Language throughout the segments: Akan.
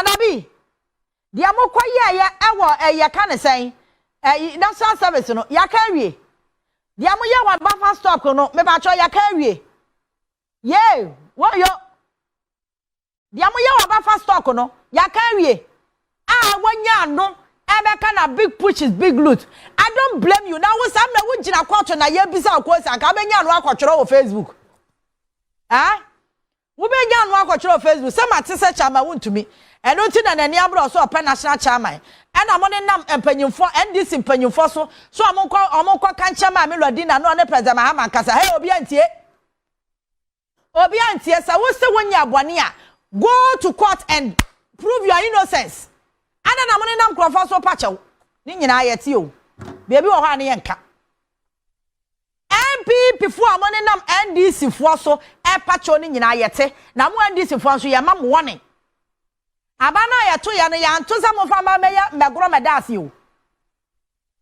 Nana bi, deɛ mokɔ yɛɛyɛ ɛwɔ ɛyɛ ka ne sɛn, ɛyi, National Service no, yɛaka awie. Deɛ moyɛ wɔ buffer stock no, mepakyɛw, yɛaka awie. Yee wɔyɔ deɛ moyɛ wɔ buffer stock no, yɛaka awie. A wɔnya ano ɛbɛka na big push is big loot. I don't blame you. Na wo saa mmerɛ wogyina court na yɛbisa wo kosi, anka wobɛnya ano akɔtwerɛ wɔ Facebook. Ah, wobɛnya ano akɔtwerɛ wɔ Facebook sɛ mate sɛ Chairman Wontumi. Ɛno nti na n'ani aborɔ so ɔpɛ national chairman, ɛna mo ne nam mpanyinfoɔ, NDC mpanyinfoɔ so ɔmo nkɔ kankyɛn maame Lordina no, ɔne President Mahama nkasa. Hey, obi antie, obi antie. Sɛ wosɛ wonya abɔne a, go to court and prove your innocence. Ada na mo ne nam nkurɔfoɔ so pakyɛw ne nyinaa yɛ ti o. Beebi wɔ hɔ a ne yɛ nka NPP foɔ a mo ne nam NDC foɔ so ɛpakyɛw ne nyinaa yɛ te. Na mo NDC foɔ nso, yɛ ma mo wɔne aba no a yɛto yɛ no, yɛanto sɛ mofa ma mɛyɛ mmɛgorɔ mɛda ase o.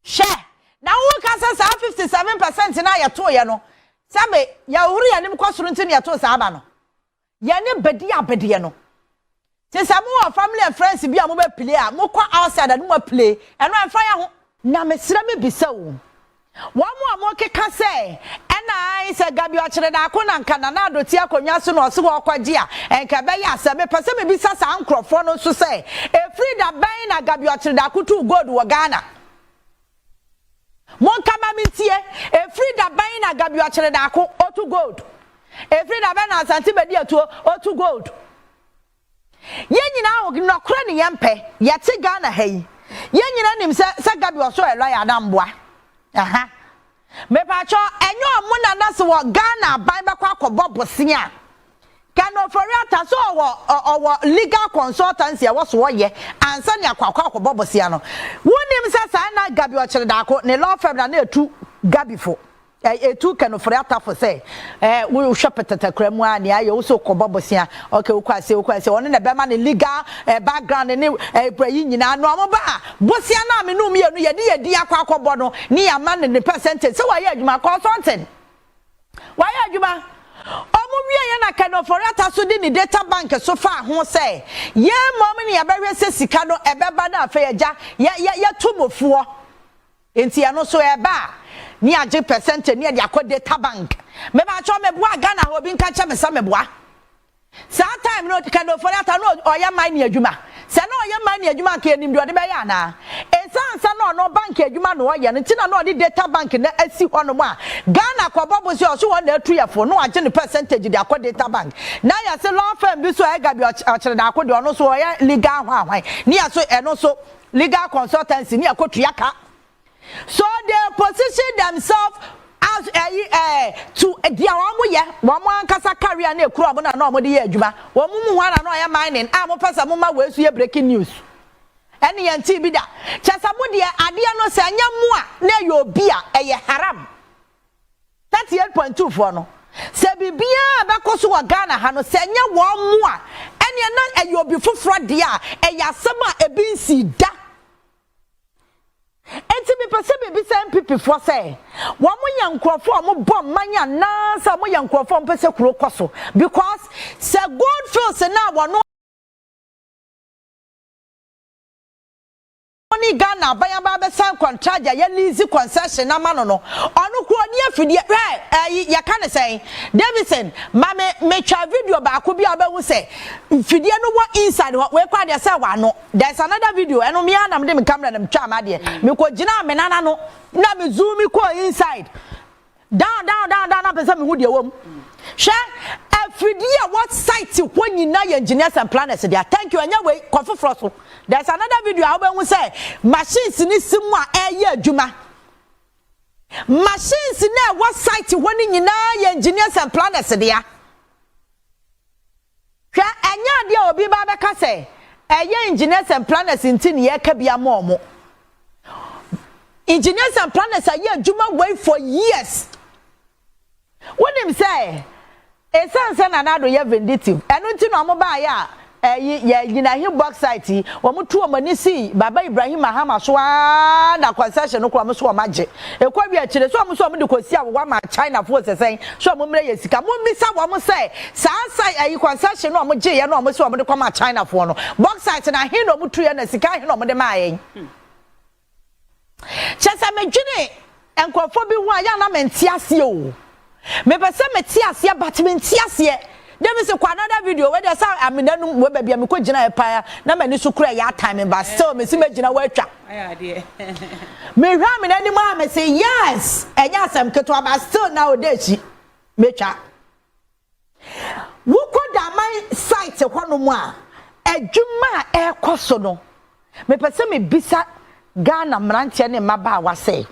Hwɛ na woka sɛ saa 57% na yɛto yɛ no, sɛbe yɛhoro yɛn anim kɔ soro nti na yɛto saa aba no. Yɛne bɛdi abɛdeɛ no te sɛ mowɔ family and friends bi a mobɛ play a, mokɔ outside a ne mo play, ɛno ɛmfa yɛ ho. Na mesrɛ me bisa o, wɔn mu a mokeka sɛ ɛna ayi sɛ Gabby Otchere Darko na nka Nana Addo te akonnwa so na ɔsi wɔ ɔkɔgye a, nka ɛbɛyɛ asɛ. Mepɛ sɛ mebisa saa nkurɔfoɔ no nso sɛ, efiri da bɛn na Gabby Otchere Darko tu gold wɔ Ghana? Monka ma mi ntie. Efiri da bɛn na Gabby Otchere Darko otu gold? Efiri da bɛn na Asante Bediatuo otu gold? Yɛn nyinaa wɔ nɔkorɛ ne yɛn pɛ. Yɛte Ghana ha yi, yɛn nyinaa nim sɛ Gabby ɔso yɛ lɔya anamboa aha. Mepatwɔ, ɛnyɛ ɔmo nana sɛ wɔ Ghana aban bɛkɔ akɔbɔ bosia. Ken Ofori-Atta so ɔwɔ legal consultancy a ɛwɔ so wɔyɛ ansa ne akɔ akɔbɔ bosia no. Wonim sɛ saa na Gabby Otchere Darko ne law firm na etu Gabby fo, etu Ken Ofori-Atta fo sɛ wohwɛ pɛtɛtɛ mu a, nea ayɛ woso kɔbɔ bosia. Okay, wokɔ ase ɔno na bɛma ne legal background ne yi nyinaa no. Ɔmo ba a, bosia no a me no mmienu yɛde yɛdi akɔbɔ no ne yɛama ne percentage sɛ wɔayɛ adwuma, consulting wɔayɛ adwuma. Ɔmo wie yɛ na Ken Ofori-Atta so de ne data bank so fa ho sɛ yɛn mmom ne yɛbɛhwɛ sɛ sika no ɛbɛba no. Afei agya yɛ yɛ yɛto mofoɔ nti ɛno so ɛba a, ne agye percentage ne yɛde akɔ data bank. Mɛbàtɔ mɛboa Ghana hɔ, obi nka kyɛ me sɛ mɛboa. Saa time no, Ken Ofori-Atta no ɔyɛ mining adwuma. Sɛ na ɔyɛ mining adwuma, nka enim deɛ ɔde bɛyɛ anaa? Esan sɛ na ɔno bank adwuma na ɔyɛ no nti na ɔde data bank na asi hɔ nom a Ghana kɔbɔ bosi ɔso wɔn na atu yɛ fo na wagye ne percentage de akɔ data bank. Na yɛsɛ law firm bi so a ɛga bi Otchere Darko deɛ, ɔno so ɔyɛ legal ho ahwan ne yɛ so, ɛno so legal consultancy ne yɛ tua ka. So they position themselves as ɛyi to deɛ wɔn yɛ wɔn ankasa career na ekura wɔn na wɔn de yɛ adwuma. Wɔn mu hɔ na ɔyɛ mining a mo pɛ sɛ mo ma wɔ esu yɛ breaking news. Ɛne yɛn ti bi da kyɛ sɛ mo deɛ, adeɛ no sɛ ɛnyɛ mo a na ɛyɛ obi a, ɛyɛ haram. 38.2 foɔ no sɛ biribiara bɛkɔ so wɔ Ghana ha no, sɛ ɛnyɛ wɔn mo a, ɛneɛ na ɛyɛ obi foforɔ deɛ a, ɛyɛ asɛm a ebi nsi da. Eti mepɛ sɛ biribi sɛ NPP foɔ sɛ wɔn yɛ nkurɔfoɔ a wɔbɔ mman anaasɛ wɔn yɛ nkurɔfoɔ a wɔpɛ sɛ kuro kɔ so, because sɛ Gold Fields na wɔn ne Ghana aban aba abɛsan contract a yɛ lease concession ama no, ɔno kuro ni afidie. Hwɛ, ɛyi yɛka ne sɛn, Davison maame, metwa video baako bi a ɔbɛhu sɛ mfidie no wɔ inside hɔ. Wei kɔ adeɛ sɛ wano. There is another video, ɛno mmea nam de me camera na metwa ama adeɛ, mekɔ gyina me nana no na me zoom mi kɔ inside down down down down na pɛ sɛ mehu deɛ wɔ mu. Hwɛ, afidie a wɔ site hɔ nyinaa yɛ Engineers and Planners deɛ. Thank you. Ɛnyɛ wei, kɔ foforɔ so. There is another video a wobɛhu sɛ machines ni si mu a ɛyɛ adwuma. Machines na ɛwɔ site hɔ no nyinaa yɛ Engineers and Planners dea. Hwɛ, ɛnyɛ adeɛ a obi ba bɛka sɛ ɛyɛ Engineers and Planners nti ne yɛka bi ama ɔmo. Engineers and Planners ayɛ adwuma wei for years. Wonim sɛ ɛsiane sɛ Nana Addo yɛ vindictive, ɛno nti na ɔmo baayɛ a Ɛyi yɛ Nyinahin bauxite yi, wɔn tu wɔn ani sii Baba Ibrahim Mahama so aa na concession no koraa wɔn so wɔn agye. Ɛkɔ wie akyire so wɔn so wɔn de kɔ si awowa ma China foɔ sɛ sɛn so wɔn mmerɛ yɛ sika. Mo mmisa wɔn sɛ saa site ɛyi concession no wɔn gye yɛ na wɔn se wɔn de kɔ ma China foɔ no bauxite no ahe na wɔn tu yɛ na sika ahe na wɔn de maa yɛn. Kyerɛ sɛ medwene nkurɔfoɔ bi ho a, yɛ a na mente aseɛ o. Mepɛ sɛ mete aseɛ but mente aseɛ. David sɛ kɔ another video wei deɛ sɛ amena no wɔ baabi a mekɔ gyina paa na m'ani so kura yɛ atan me but still mesi mɛgyina hɔ atwa. Mehwɛ amena anim a mese yes ɛnyɛ asɛm ketewa but still na ɔda akyi mɛtwa. Wokɔ Daman site hɔnom a, adwuma a ɛrekɔ so no, mepɛ sɛ mebisa Ghana mmeranteɛ ne mmabaawa sɛ,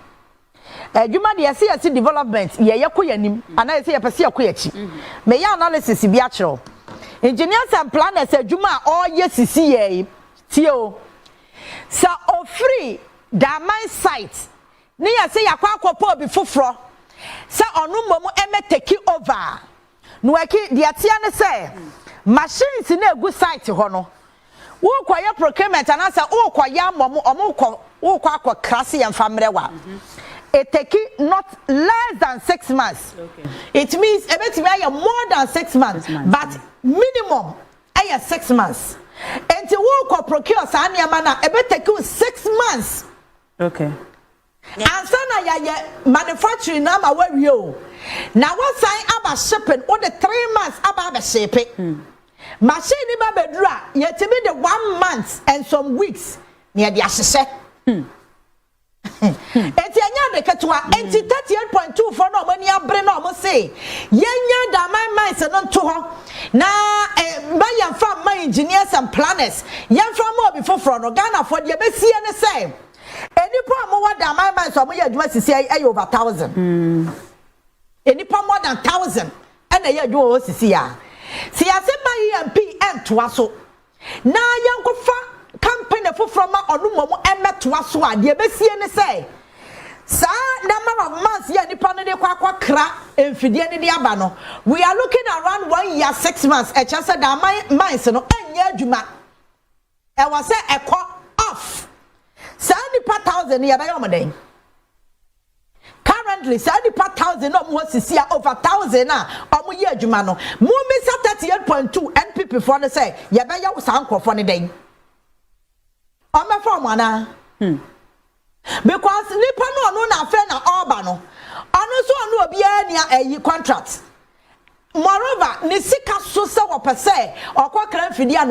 adwuma deɛ yɛse yɛse development yɛ yɛkɔ yɛn anim anaa yɛse yɛpɛ sɛ yɛkɔ yɛn akyi. Meyɛ analysis bi akyerɛ wo. Engineers and planners adwuma a ɔreyɛ sisi yɛ yi, tie o. Sɛ ofiri Daman site ne yɛse yɛakɔ akɔpɛ obi foforɔ sɛ ɔno mmom mmɛ take over a, Noaki, deɛ ɛteɛ ne sɛ, machines no a ɛgu site hɔ no, worekɔyɛ procurement anaasɛ worekɔyɛ ama wɔn, wɔn rekɔ, worekɔ akɔkra se yɛmfa mmerɛ wo a, it take not less than 6 months. It means ɛbɛtumi ayɛ more than 6 months, but minimum ɛyɛ 6 months. Enti worekɔ procure saa nneɛma no a, ɛbɛ take wo 6 months. Ansa na yɛayɛ manufacturing no ama woawie o, na woasan aba shipping, wode 3 months aba abɛship. Machine no ba bɛduru a, yɛtumi de one month and some weeks na yɛde ahyehyɛ. Enti ɛnyɛ ade ketewa. Enti 38.2 foɔ no a wɔn ani abere na wɔn se yɛnya Daman mines no nto hɔ na eh, ma yɛmfa mma engineers and planners, yɛmfa mma obi foforɔ no, Ghanafoɔ deɛ ɛbɛsie ne sɛ, nnipa a wɔwɔ Daman mines a wɔyɛ adwuma sisi ɛyɛ over 1,000. Nnipa more than 1,000 ɛna ɛyɛ adwuma wɔ hɔ sisi a. Sɛ yɛase ma EMP ɛntoa so na yɛnkɔfa company foforɔ ma ɔno mmom ɛmmɛtoa so a, deɛ ɛbɛsie ne sɛ saa number of months yɛ nipa no de kɔ akɔkra mfidie no de aba no, we are looking around one year 6 months. Ɛkyerɛ sɛ Daman mines no ɛnyɛ adwuma, ɛwɔ sɛ ɛkɔ off. Saa nipa 1,000 no yɛbɛyɛ ɔmo den? Currently saa nipa 1,000 na ɔmo hɔ sisi a, over 1,000 a ɔmo yɛ adwuma no, mo misa 38.2 NPP foɔ no sɛ yɛbɛyɛ saa nkorɔfoɔ no den? Ɔmo bɛfa ɔmo anaa? Because nipa no ɔno na afɛ na ɔreba no, ɔno nso ɔno obiara nia ɛyi contract. Moreover, ne sika so sɛ wɔpɛ sɛ ɔkɔ kra mfidie a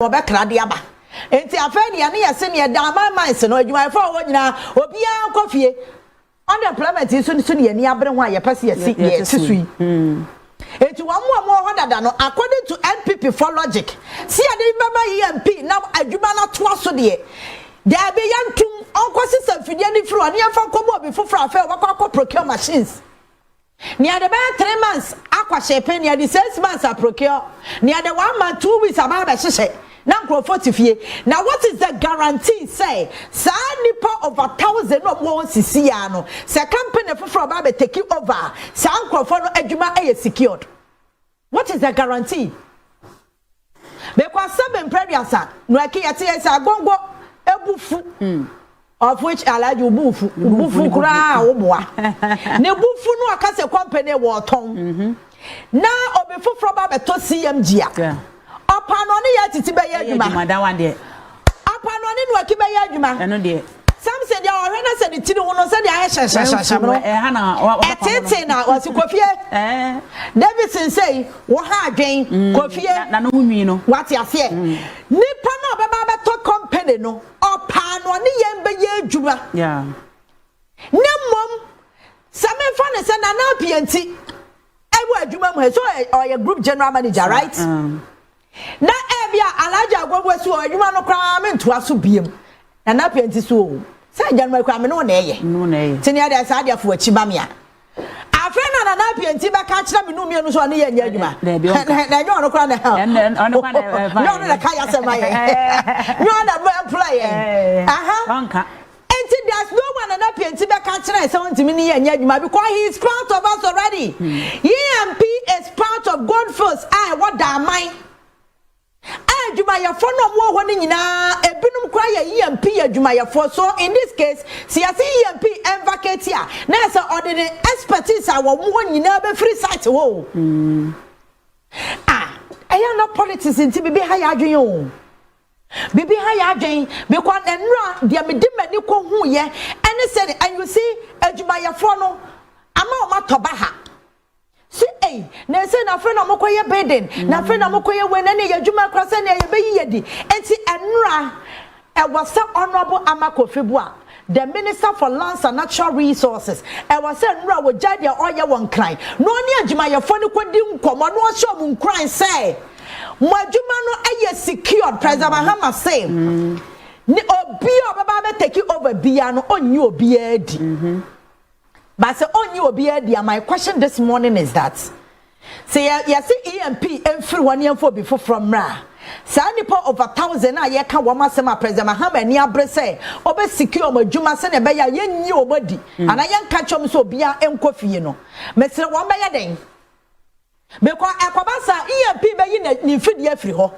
wɔbɛkra de aba. Nti afei deɛ ne yɛse neɛ Daman mines no adwumayɛfoɔ a wɔwɔ nyinaa obiara nkɔ fie. Unemployment yi so ne yɛni abere ho a yɛpɛ sɛ yɛsi yɛte so yi. Nti wɔn mu a wɔwɔ hɔ dada no, according to NPP for logic, si yɛde bɛma EMP na adwuma no atoa so deɛ, daabi, yɛntum ɔnkɔ sisa mfidie no firi hɔ ne yɛmfa nkɔmɔ obi foforɔ. Afei wɔbɛkɔ akɔ procure machines, nea de bɛyɛ 3 months akɔ hyɛpɛ, nea de 6 months a procure, nea de one month 2 weeks aba abɛhyehyɛ na nkurɔfoɔ te fie. Na what is the guarantee sɛ saa nipa over 1,000 na ɔmo wɔ sisi ya no, sɛ company foforɔ ɔba abɛ take over, saa nkurɔfoɔ no adwuma yɛ secured? What is the guarantee? Because sɛbi mpɛduasa no ɛki yɛte yɛ sɛ Agongo ebufu, of which Alhaji obufu obufu koraa woboa ne bufu no aka sɛ company wɔ ɔtɔn na obi foforɔ ba bɛtɔ CMG a, ɔpa no ɔne yɛ titi bɛyɛ adwuma, ɔpa no ɔne no aki bɛyɛ adwuma. Samson deɛ ɔhwɛ na sɛ ne tiri ho no sɛdeɛ ayɛ hyɛnhyɛnhyɛnhyɛn no ɛtete na ɔsi kɔfie. Davidson sɛ wɔha adwen kɔfie. Wate aseɛ? Nipa na ɔbɛba abɛtɔ company no, ɔpaa no ɔne yɛn bɛyɛ adwuma. Ne mmom sɛ memfa ne sɛ Nana Apia nti ɛwɔ adwuma mu ha so ɔyɛ group general manager, right? Na ebi a Alhaji Agogo si wɔ adwuma no koraa mentoa so biem. Nana Apia nti so o sɛ agya no koraa me ne wo na ɛyɛ nti ne ɛdeɛ saa deɛ fo akyi ma me a, afei na Nana Apia nti bɛka kyerɛ me no mmienu so ɔne yɛ nyɛ adwuma na ɛnyɛ ɔno koraa na nyɛ ɔno na ka yɛ asɛm ayɛ, nyɛ ɔno na employ yɛn aha. Nti there's no one Nana Apia nti bɛka kyerɛ sɛ ɔntumi ne yɛ nyɛ adwuma because he is part of us already. EMP is part of Gold Fields a ɛwɔ Daaman a adwumayɛfoɔ no a wɔwɔ hɔ no nyinaa, ebinom koraa yɛ EMP adwumayɛfoɔ. So in this case, sɛ yɛse EMP ɛnvacate a, na yɛ sɛ ɔde ne expertise a wɔn hɔ nyinaa bɛfiri site hɔ o. Ah, ɛyɛ na politics nti bibi ha yɛ adwene o. Bibi ha yɛ adwene because nnura deɛ mede m'ani kɔ hu yɛ ɛne sɛ, and you see, adwumayɛfoɔ no ama wɔn atɔ ba ha si ei, na ɛsɛ na afei na mokɔyɛ building, na afei na mokɔyɛ wei, na ne yɛ adwuma kora sɛ nea yɛbɛyi yɛ di. Nti nnura ɛwɔ sɛ Honourable Armah Kofi Buah, the Minister for Lands and Natural Resources, ɛwɔ sɛ nnura wɔgya deɛ ɔyɛ wɔ Nkran na ɔne adwumayɛfoɔ no kɔdi nkɔmmɔ na ɔhyɛ ɔmo nkuran sɛ mo adwuma no ɛyɛ secured. President Mahama say ne obi a ɔbɛba abɛtake over bia no, ɔnyi obiara di. But sɛ ɔnyi obiara di a, my question this morning is that sɛ yɛ yɛsi EMP mfiri hɔ ne yɛmfa obi foforɔ mmra, saa nipa over 1,000 a yɛka wɔn asɛm a President Mahama ani abere sɛ ɔbɛsecure wɔn adwuma sɛnea ɛbɛyɛ a yɛnyi wɔn adi anaa yɛnka kyerɛ wɔn sɛ obiara nkɔ fie no, mesrɛ, wɔn bɛyɛ den? Because ɛkɔba sa EMP bɛyi ne mfidie afiri hɔ,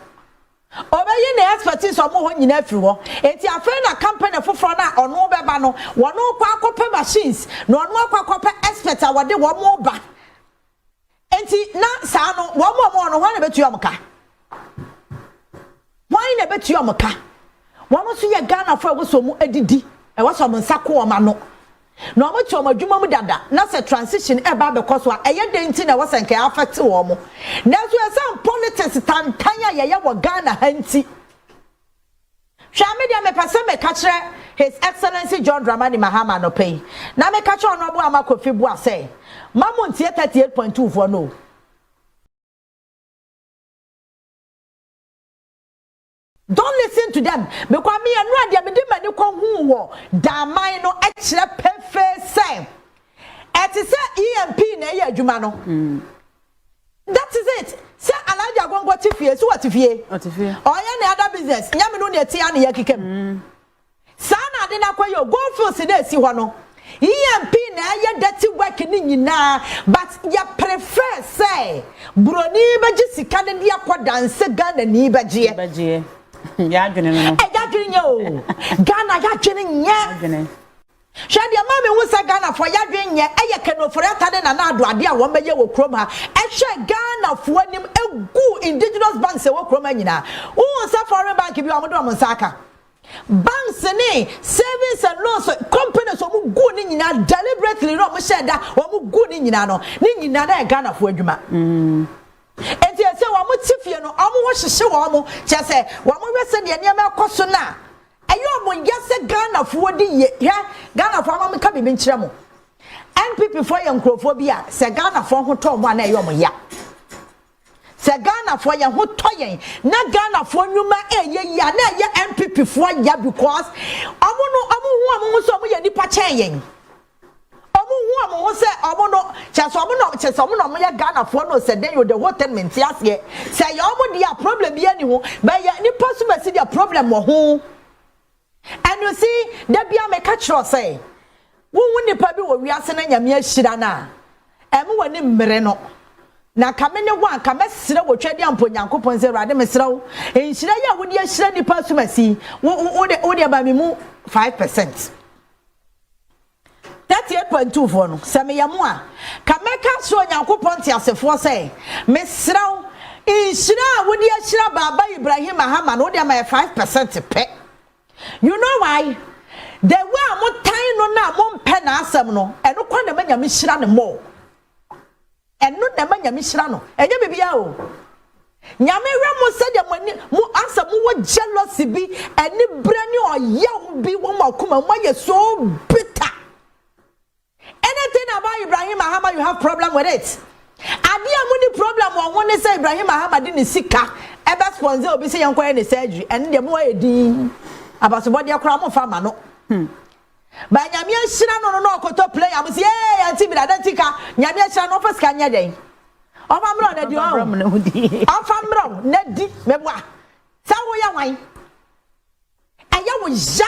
ɔbɛyi ne expertise ɔmo hɔ nyinaa afiri hɔ. Eti afei na company foforɔ na ɔno bɛba no, wɔn kɔ akɔpɛ machines na ɔno akɔ akɔpɛ expert a wɔde wɔn ba. Eti na saa no, wɔn a wɔn no, wɔn na bɛtua wɔn ka? Wɔn na bɛtua wɔn ka? Wɔn nso yɛ Ghanafoɔ a ɛwɔ sɛ wɔn adidi, ɛwɔ sɛ wɔn nsa ko wɔn ano na wɔn te wɔn adwuma mu dada. Na sɛ transition ɛba abɛkɔ so a, ɛyɛ den ti na ɛwɔ sɛ nka affect wɔn. Nanso ɛsɛn politics tantan a yɛyɛ wɔ Ghana ha nti, hwɛ, ame deɛ mepɛ sɛ meka kyerɛ His Excellency John Dramani Mahama anɔpɛ yi, na meka kyerɛ Honourable Armah Kofi Buah sɛ mamu ntie 38.2 foɔ no. Don't listen to them, because me ɛnu adeɛ mede m'ani kɔ hu wɔ Daaman no ɛkyerɛ pefee sɛ ɛte sɛ EMP na ɛyɛ adwuma no. That is it. Sɛ Alhaji Agongo te fie so, wɔte fie, ɔyɛ ne other business, nyame no ne ɛte ya ne yɛ keka mu. Saa na ade no akɔyɛ o. Gold Fields na esi hɔ no, EMP na ɛyɛ dirty work ne nyinaa, but yɛ prefer sɛ buroni bɛgye sika no de akɔ danse Ghana ni bɛgyeɛ. Bɛgyeɛ yɛadwene no. Ɛyɛ adwene nyɛ o. Ghana yɛadwene nyɛ. Hwɛ deɛ maa mi hu sɛ Ghanafoɔ yɛadwene nyɛ, ɛyɛ Ken Ofori-Atta ne Nana Addo adeɛ a wɔn bɛyɛ wɔ kurom ha. Ɛhwɛ Ghanafoɔ anim egu indigenous banks ɛwɔ kurom ha nyinaa. Wohu sɛ foreign bank bi a wɔn de wɔn nsa aka banks ne savings and loans companies, wɔn gu ne nyinaa deliberately na wɔn hyɛ da wɔn gu ne nyinaa no, ne nyinaa na yɛ Ghanafoɔ adwuma. Nti ɛsɛ wɔn ti fie no, wɔn ho hyehyɛ wɔn, kyerɛ sɛ wɔn hwɛ sɛ deɛ nneɛma ɛkɔ so na ɛyɛ wɔn yɛ sɛ Ghanafoɔ di yie. Hwɛ, Ghanafoɔ, ama mi ka biribi nkyerɛ mo. NPP foɔ yɛ nkurɔfoɔ bi a sɛ Ghanafoɔ ho tɔ wɔn a, na ɛyɛ wɔn ya. Sɛ Ghanafoɔ yɛn ho tɔ yɛn na Ghanafoɔ nnwuma ɛyɛ yie a, na ɛyɛ NPP foɔ ya, because ɔmo no, ɔmo hu ɔmo ho sɛ ɔmo yɛ nipa kyɛn yɛn. Ɔmo hu ɔmo ho sɛ ɔmo no kyɛ sɛ ɔmo no, kyɛ sɛ ɔmo na ɔmo yɛ Ghanafoɔ no sɛ den yɛ the whole thing. Mente aseɛ sɛ yɛ ɔmo deɛ a, problem bi ani ho bɛyɛ nipa so bɛsi deɛ problem wɔ ho. And you see, dabi a meka kyerɛ sɛ wohu nipa bi wɔ wiase na Nyame ahyira no a, ɛmo wɔ ne mmere no na kame ne wo a, nka mɛsrɛ wɔ twɛ de ampo Nyankopɔn sɛ, Awurade, mesrɛ wo, nhyira yi a wode ahyira nipa asomasi, wode ba me mu 5%. 38.2 foɔ no, sɛ meyɛ mo a, ka mɛka kyerɛ Onyankopɔn nteasefoɔ sɛ, mesrɛ wo, nhyira a wode ahyira Baaba Ibrahim Mahama no, wode ama yɛ 5% pɛ. You know why? The way a motan no na mompɛ n'asɛm no, ɛno kɔ na ma Nyame hyira ne mmɔ. Ɛno na ma Nyame hyira no, ɛnyɛ biribiara o. Nyame hwɛ mo sɛdeɛ mo ani mo asɛ mowɔ jealousy bi, ɛne berɛ ne ɔyaw bi wɔ mo akoma mu, ayɛ so bitter. Anything about Ibrahim Mahama, you have problem with it. Adeɛ a mo ni problem wɔ ho ne sɛ Ibrahim Mahama de ne sika ɛbɛ sponsor obi sɛ yɛn kɔyɛ ne surgery. Ɛno deɛ mo ayɛ din abasobɔdeɛ koraa mo fa ma no. Ba Nyame ahyira no na ɔkɔtɔ player, mo si ee yɛn bi da adanti ka Nyame ahyira no, ɔfa sika nyɛ dɛn? Ɔfa mmerɛ na di ɔn ɔfa mmerɛ na di mɛboa sɛ woyɛ wan ɛyɛ wo ya.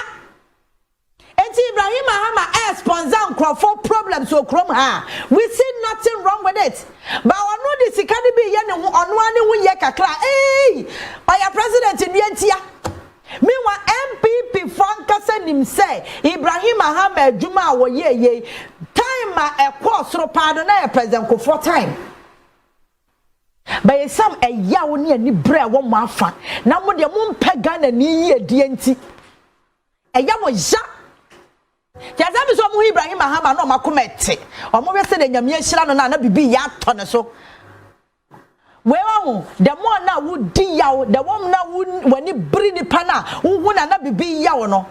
Eti Ibrahim Mahama ɛ sponsor nkurɔfoɔ problems wɔ kurom ha, we see nothing wrong with it, but ɔno de sika no bi yɛ ne ho. kakra a, eii, ɔyɛ president dua ntia. Meanwhile, NPP foɔ ankasa nim sɛ Ibrahim Mahama adwuma a wɔyɛɛ yei, time a ɛkɔɔ soro paa no, na yɛ President Kufuor time. But ɛsiane ɛyaw ne aniberɛ a ɛwɔ mo afa, na mo deɛ mompɛ Ghanani yiedie nti, ɛyɛ mo ya. Kyerɛ sɛ bi sɛ ɔmo hu Ibrahim Mahama na ɔmo akoma ɛte. Ɔmo hwɛ sɛdeɛ Nyame ahyira no no a na biribi yɛ atɔ ne so. Wei wahu, the more na wodi yaw, the more na w'ani biri nipa no a wohu na na biribi yaw no.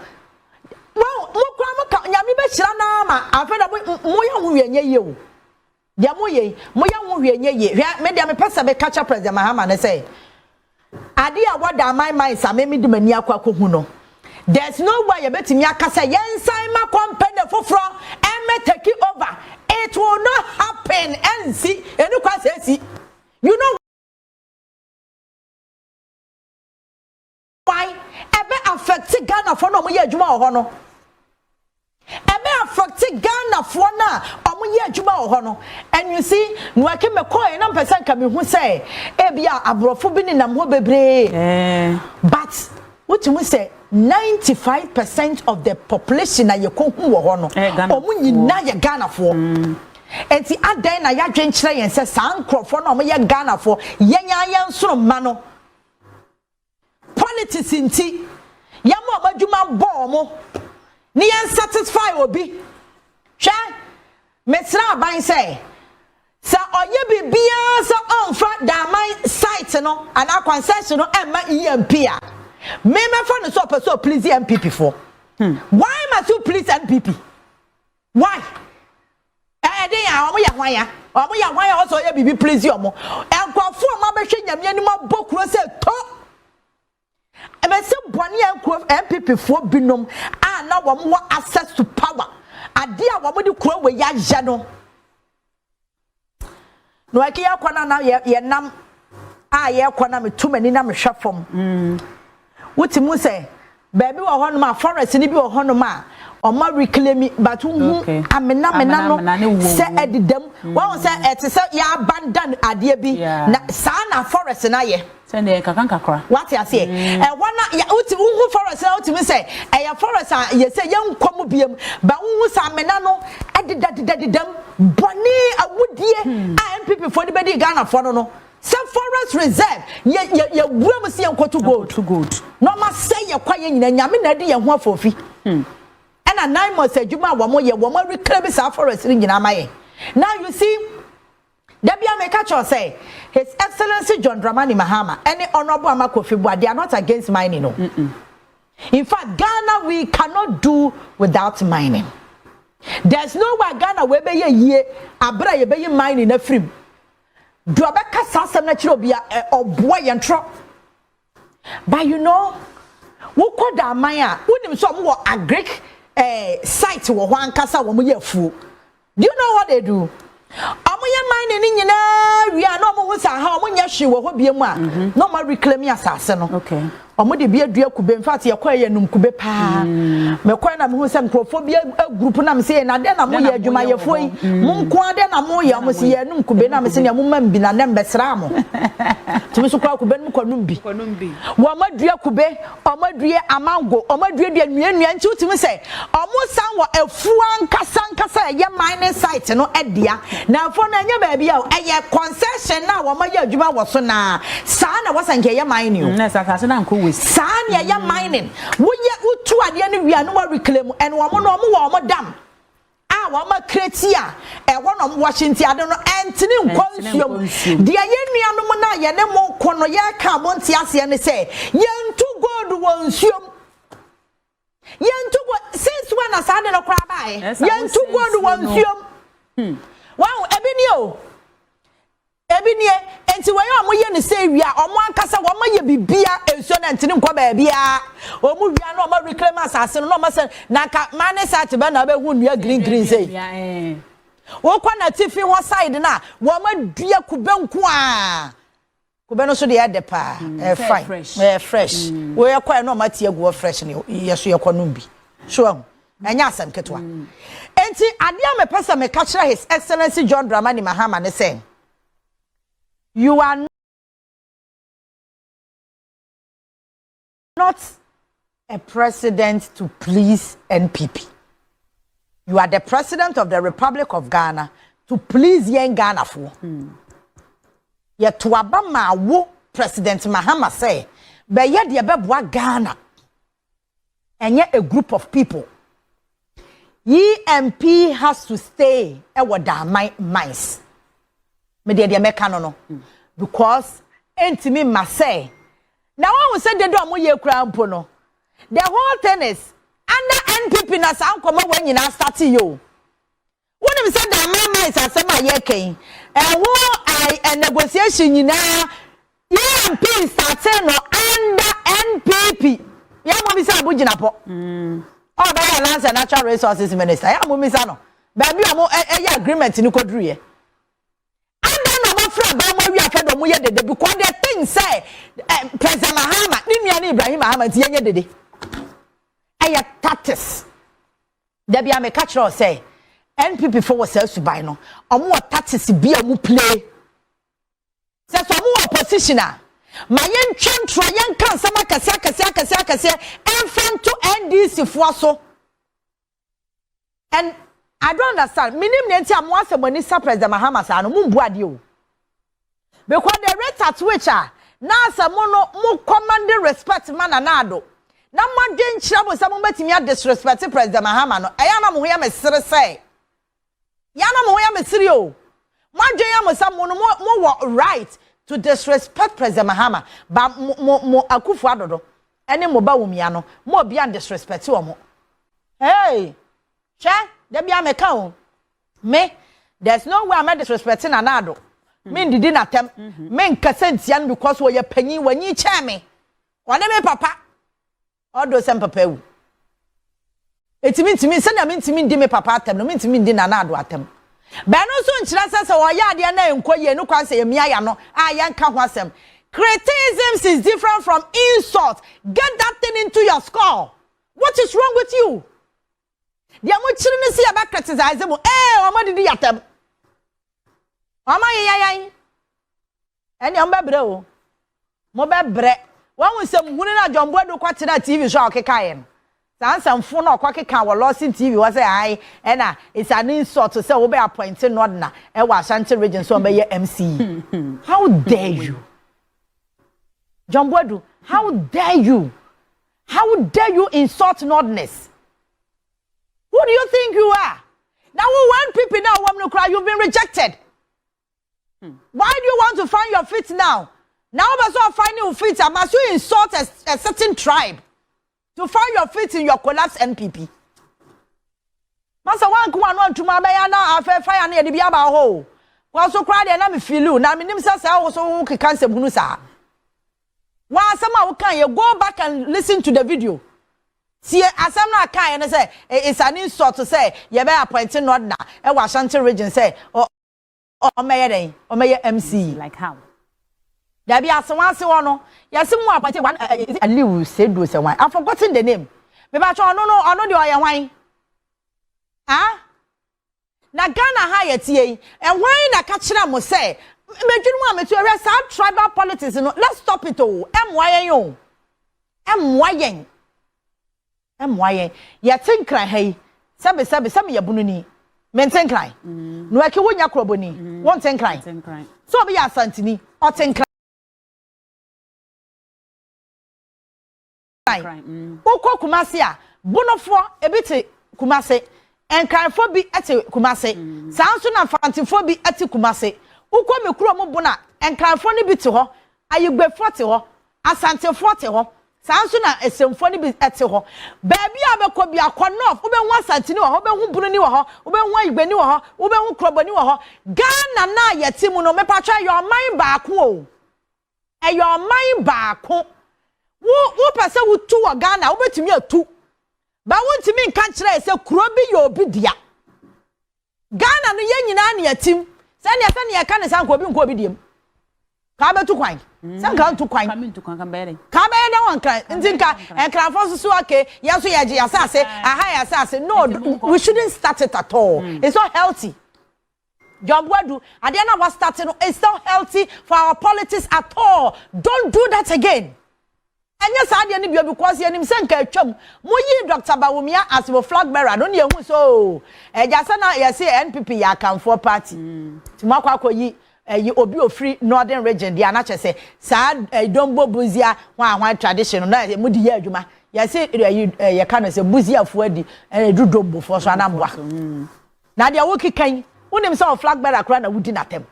Wahu, mo koraa mo ka Nyame bɛhyira no ama afei na mo moyɛ ho hwee nyɛ yie o. Deɛ moyɛ yi, moyɛ ho hwee nyɛ yie. Hwɛ, me deɛ mepɛ sɛ meka kyerɛ President Mahama ne sɛ, adeɛ a wɔda aman mines a me mede m'ani akɔ akɔhu no, there's no way yɛbɛtumi aka sɛ yɛnsan ma company foforɔ ɛmmɛ take over. It will not happen. Ɛnsi, ɛni kwan sɛ ɛsi. You know why? Ɛbɛ affect Ghanafoɔ na wɔyɛ adwuma wɔ hɔ no. Ɛbɛ affect Ghanafoɔ no a wɔyɛ adwuma wɔ hɔ no. And you see, Nwake mekɔɛ na mpɛ sɛ nka mehu sɛ ebi a aborɔfo bi nenam hɔ bebree. But wotumi sɛ 95% of the population a yɛkɔhu wɔ hɔ no, wɔn nyinaa yɛ Ghanafoɔ. Enti adɛn na yɛadwen kyerɛ yɛn sɛ saa nkurɔfoɔ no a wɔyɛ Ghanafoɔ, yɛn ara yɛn nsono mma no, politics nti, yɛma wɔn adwuma bɔ wɔn, ne yɛn satisfy obi. Hwɛ, mesrɛ aban sɛ, sɛ ɔyɛ biribiara sɛ ɔmfa Daaman site no anaa concession no ɛmma EMP a, me mɛfa no sɛ ɔpɛ sɛ ɔplease NPP foɔ. Why must you please NPP? Why? Ɛde yɛ a wɔn yɛ hwan ya? Wɔn yɛ hwan a wɔsɛ ɔyɛ biribi please wɔn? Nkurɔfoɔ a wɔabɛhwɛ Nyame anim abɔ kuro sɛ to. Ɛbɛsɛ bɔne a nkuro NPP foɔ binom a na wɔn wɔ access to power. Adeɛ a wɔn de kuro wɔ yɛ no. Na wɔn akyi yɛkɔ na na yɛ nam a yɛkɔ na metu m'ani na mehwɛ fam. Wote mu sɛ baabi wɔ hɔnom a forest ni bi wɔ hɔnom a ɔma reclaim, but wohu amena mena no sɛ ɛdedam. Wɔn sɛ ɛte sɛ yɛabandon adeɛ bi na saa na forest no ayɛ. Sɛdeɛ kakra nkakra. Wate aseɛ, ɛhɔ na wote wohu forest na wotumi sɛ ɛyɛ forest a yɛsɛ yɛnkɔ mu biem, ba wohu sɛ amena no ɛdedadedadedam bɔne awudie a NPP foɔ de bɛdi Ghanafoɔ no sɛ forest reserve yɛ yɛ yɛwura mu sɛ yɛnkɔto gold. To gold. Na ɔma sɛ yɛ kwa yɛ nyina Nyame na adi yɛn ho afɔfi. Ɛna 9 months adwuma a wɔn yɛ, wɔn reclaim saa forest no nyinaa ma yɛn. Now you see, dabi a meka kyerɛ sɛ His Excellency John Dramani Mahama ɛne Honourable Armah Kofi Buah, they are not against mining no. In fact, Ghana, we cannot do without mining. There's no way Ghana wei bɛyɛ yie abere a yɛbɛyi mining na firim. Deɛ ɔbɛka saa asɛm no kyerɛ obi a ɔboa yɛn torɔ. But you know, wokɔ Daaman a, wonim sɛ ɔmo wɔ agric site wɔ hɔ ankasa, wɔn yɛ afuo. Do you know what they do? Ɔmo yɛ mining ne nyinaa wie a, na ɔmo ho sɛ aha ɔmo nyɛ hwee wɔ hɔ bie mu a, na ɔmo reclaim asase no. Ɔmo de bi adua kube. In fact, yɛkɔ yɛ num kube paa. Mɛkɔ na mehu sɛ nkurɔfoɔ bi agroup na mesɛ yɛ na dɛn na moyɛ adwumayɛfoɔ yi, mo nko ara dɛn na moyɛ? Ɔmo sɛ yɛ num kube, na mesɛ nea mo ma bi na nɛ mbɛsra mo tumi so kɔ kube no mu kɔ num bi. Wɔn adua kube, ɔmo adua amango, ɔmo adua dua nnua nnua, nti wotumi sɛ ɔmo san wɔ afuo ankasa ankasa a ɛyɛ mining site no ɛdea. Na afuo no ɛnyɛ baabi a ɛyɛ concession na wɔn ayɛ adwuma wɔ so, na saa na wɔsɛ nka ɛyɛ mining o. Na sɛ asase na nkɔ waste. Saa na ɛyɛ mining. Woyɛ wotu adeɛ no wie a, na wɔreclaim. Ɛna wɔn no, wɔn wɔ wɔn dam a wɔn acreate a ɛhɔ na wɔn wɔhyɛ, nti ade no ɛntene nkɔ Ɛntene nsuom. Nkɔ nsuom. Deɛ yɛn nuanom no a yɛne mo kɔ no yɛreka mo nte aseɛ ne sɛ yɛntu gold wɔ nsuom. Yɛntu gold. Since when na saa de no koraa baeɛ? Ɛsɛ Yɛntu wosɛ gold wɔ nsuo no. nsuom. Wahu, ebi nie o, ebi nie. Nti wɔyɛ a wɔyɛ ne sɛ wia, wɔn ankasa wɔn ayɛ bibia, nsuo na ntene nkɔ baabia. Wɔn wia na wɔn reclaim asase no na wɔn sɛ na nka mining site bɛ na abɛhu nnua green green sɛ wokɔ n'atifi hɔ side na wɔn adua kube nko a, kube no so deɛ ɛdɛ paa, ɛyɛ sɛ fine. Fresh. Ɛyɛ fresh. Wɔyɛ kɔ yɛ na wɔn ate agu hɔ fresh ne yɛ so yɛkɔ nom bi so ɛho ɛnyɛ asɛm ketewa. Nti adeɛ a mepɛ sɛ meka kyerɛ His Excellency John Dramani Mahama ne sɛ you are not a president to please NPP. You are the president of the Republic of Ghana to please yɛn Ghanafoɔ. Yɛto aba maa wo, President Mahama, sɛ bɛyɛ deɛ bɛboa Ghana, ɛnyɛ a group of people. EMP has to stay ɛwɔ Damang Mines. Me deɛ mɛka no, because ntumi ma sɛ na wɔn sɛ dede a wɔyɛ kura mpo no, the whole thing is under NPP na saa nkɔmɔ wɔn nyinaa start yi o. Wonim sɛ Damang Mines asɛm a yɛka yi, ɛho ɛ negotiation nyinaa, EMP start no under NPP. Yɛn mo bisa Abu Jinapor, ɔbɛyɛ Lands and Natural Resources Minister. Yɛn mo bisa no baabi a mo ɛyɛ agreement ni kɔduru yɛ adan na ɔmo fira ban mo awi afɛ dɛ ɔmo yɛ dede, because they think sɛ President Mahama ne nua ne Ibrahim Mahama nti yɛn nyɛ dede. Ɛyɛ tactics. Dabi a meka kyerɛ sɛ NPP fo wɔ saa suban no, ɔmo wɔ tactics bi a ɔmo play sɛ ɔmo wɔ opposition a, ma yɛntwa ntorɔ, yɛnka nsɛm akɛseɛ akɛseɛ akɛseɛ akɛseɛ ɛmfa nto NDC foɔ so. And I don't understand, minim ne nti a mo asɛ mo ani sa President Mahama saa no, mo mbu adeɛ o, because the rate at which a na asɛ mo no mo command respect ma Nana Addo na mo adwe nkyerɛ mo sɛ mo bɛtumi a disrespect President Mahama no, ɛyɛ na mo ho yɛ me sere sɛ yɛ na mo ho yɛ me sere o. Mo adwe yɛ mo sɛ mo no mo wɔ right to disrespect President Mahama, ba mo Akufo Addo ɛne mo ba Wumia no, mo obi an disrespect wɔn. Hey, hwɛ, dabi a meka o, me, there's no way I'm disrespecting Nana Addo. Me ndidi n'atɛm, me nkasa ntia no, because wɔyɛ panyin, wɔnyi kyɛn me, wɔne me papa ɔdo sɛ papa ewu. Etimi ntimi sɛnea me ntimi ndi me papa atɛm no, me ntimi ndi Nana Addo atɛm. Bɛn nso nkyerɛ sɛ wɔyɛ adeɛ na nkɔ yie no kwan sɛ yɛmia ya no a yɛnka ho asɛm. Criticisms is different from insult. Get that thing into your skull. What is wrong with you? Deɛ mo kyerɛ ne si yɛbɛ criticize mo, wɔn adidi yɛatɛm, wɔn ayɛ yayan, ɛnna wɔn bɛbrɛ o, mo bɛbrɛ. Wɔn ho nsɛm hunu na John Boadu kɔtena TV so a ɔkeka yɛ no, saa nsɛmfo na ɔkɔ keka wɔ Lawson TV wɔ sɛ ayi, ɛna it's an insult sɛ wobɛ appoint Northerner ɛwɔ Ashanti Region so ɔbɛyɛ MCE. How dare you, John Boadu? How dare you? How dare you insult Northerners? Who do you think you are? Now when people now want to cry, you've been rejected. Why do you want to find your feet now? Now also finding your feet, must you insult a certain tribe to find your feet in your collapse NPP? Masa wanko ano ntuma bɛyɛ na afɛ fire na yɛde bi aba hɔ o. Wɔn so koraa deɛ na me feel you na me nim sɛ saa wo so wo keka nsɛm hunu saa. Wɔn asɛm a woka yɛ, go back and listen to the video. Tie asɛm no aka yɛ no sɛ it's an insult sɛ yɛbɛ appoint Northerner ɛwɔ Ashanti Region sɛ ɔmɛyɛ dɛn, ɔmɛyɛ MCE. Like how? Dabi, asewase hɔ no, yɛsi mu appoint one Aliu Seidu sɛ wan, I forgotten the name. Mebatwa ɔno no, ɔno deɛ ɔyɛ hwan? Ah, na Ghana ha yɛ tie yi, ɛhwan na ka kyerɛ mo sɛ mɛdwene mu a mɛtu ɛhwɛ saa tribal politics no? Let's stop it o. Ɛmmoa yɛn o, ɛmmoa yɛn, ɛmmoa yɛn. Yɛte Nkran ha yi, sɛbi sɛbi sɛbi, yɛ bunu ni, mente Nkran na wɔki wonya kuroboni, wɔnte Nkran sɛ obi yɛ Asantini, ɔte Nkran. Wokɔ Kumase a, Bonofoɔ ebi te Kumase, Nkranfoɔ bi te Kumase, saa nso na Mfantefoɔ bi te Kumase. Wokɔ me kurom Bona, Nkranfoɔ no bi te hɔ, Ayigbefoɔ te hɔ, Asantefoɔ te hɔ, saa nso na Esemfoɔ no bi te hɔ. Baabi a bɛkɔ bi akɔ north, wobɛhu Asanteni wɔ hɔ, wobɛhu Bununi wɔ hɔ, wobɛhu Ayigbeni wɔ hɔ, wobɛhu Kuroboni wɔ hɔ. Ghana na yɛte mu no, mepatwa, ɛyɛ ɔman baako o, ɛyɛ ɔman baako. Wo wopɛ sɛ wotu wɔ Ghana, wobɛtumi atu ba, wontumi nka nkyerɛ sɛ kuro bi yɛ obi dea. Ghana no, yɛn nyinaa ne yɛtim sɛnea yɛka ne sa nka obi nkɔ obi diem ka bɛtu kwan sɛ nka ntu kwan ka bɛyɛ dɛ wɔ Nkran nti nka Nkranfoɔ nso so, okay, yɛn nso yɛgye yɛasase aha, yɛ asase. No, we shouldn't start it at all. It's not healthy. John Boadu, adeɛ na wa start no, it's not healthy for our politics at all. Don't do that again. Ɛnyɛ saa adeɛ no bio because yɛnim sɛ nka atwam. Mo yii Doctor Bawumia as mo flag bearer no na yɛhu sɛ oo agya sɛ na yɛse NPP yɛ Akanfoɔ party nti mo akɔ akɔ yi ɛyi obi ofiri Northern region deɛ a na kyerɛ sɛ saa ɛyi Dombo Buzia hwan hwan tradition no na mo de yɛ adwuma. Yɛse ɛyi yɛka no sɛ Buziafoɔ adi ɛna ɛduru Dombofoɔ so anaa mboa. Na deɛ wokeka yi wonim sɛ wo flag bearer koraa na wodi n'atɛm.